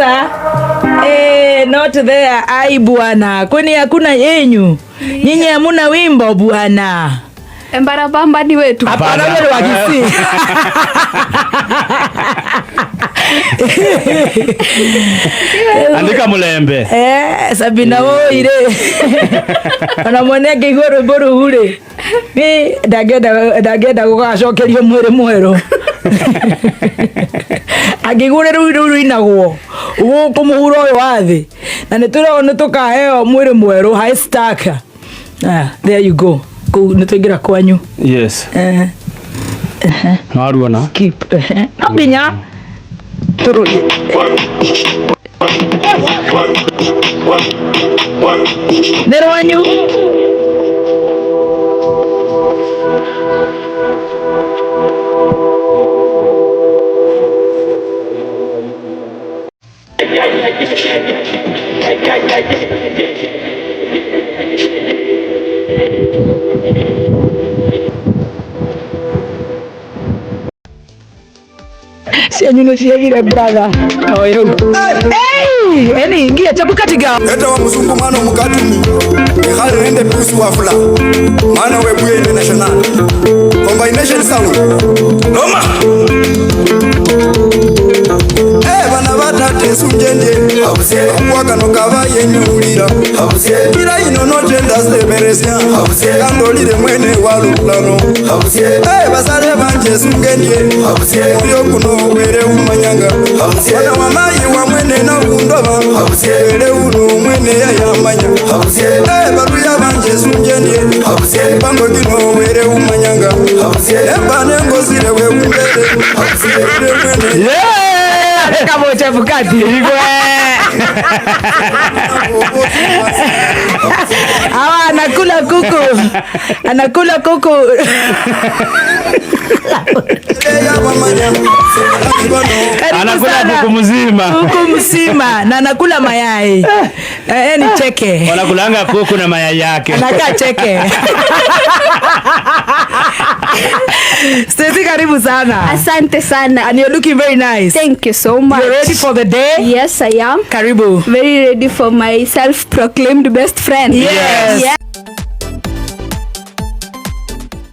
Sasa not there. Ai bwana, kwani hakuna yenyu? Nyinyi hamuna wimbo bwana? Embarabamba ni wetu. Hapana, huyo ni wa Kisii. Andika mulembe. Sabina woire ona mwene angĩigua rwĩmbo rũu rĩ, ni ndangĩenda gũgacokerio mwĩrĩ mwerũ angĩigua ũrĩa rũu rũu rũinagwo gũkũ mũhuro ũyũ wa thĩ, na nĩ twĩragwo nĩ tũkaheo mwĩrĩ mwerũ high stack. Ah, there you go, kũu nĩ twaingĩra kwanyu. Yes. No ruona. Keep no nginya tũrũie. Nĩ rwanyu. Cianyu nĩ ciagire brother. Oyo. Hey, eni ingia Chebukati ga. Eta wa muzungu mwana mukatumi Mikhale nende pusi wafula Mwana webuye international Combination sound Loma. Eh, bana batate sunjendye Akuwa kano kaba yenyulira Kila ino notenda semeresya Kandolile mwene walulano. Eh, basale banje sungendye Oyo kuno were umanyanga Wana wa mayi wa mwene na undoba Were uno mwene yayamanya. Eh, baluya banje sunjendye Bango kino were umanyanga Emba nengozile we umbele Were mwene. Yeah! Kama Chebukati. Igwe. Hawa anakula kuku. Anakula kuku. Karibu Anakula sana. kuku mzima. Kuku mzima na anakula mayai. Ni cheke. Wanakulanga kuku na mayai yake. Anakaa cheke. Stacy, karibu sana. Asante sana. And you're looking very nice. Thank you so much. You're ready for the day? Yes, I am. Karibu. Very ready for my self-proclaimed best friend. Yes. Yeah.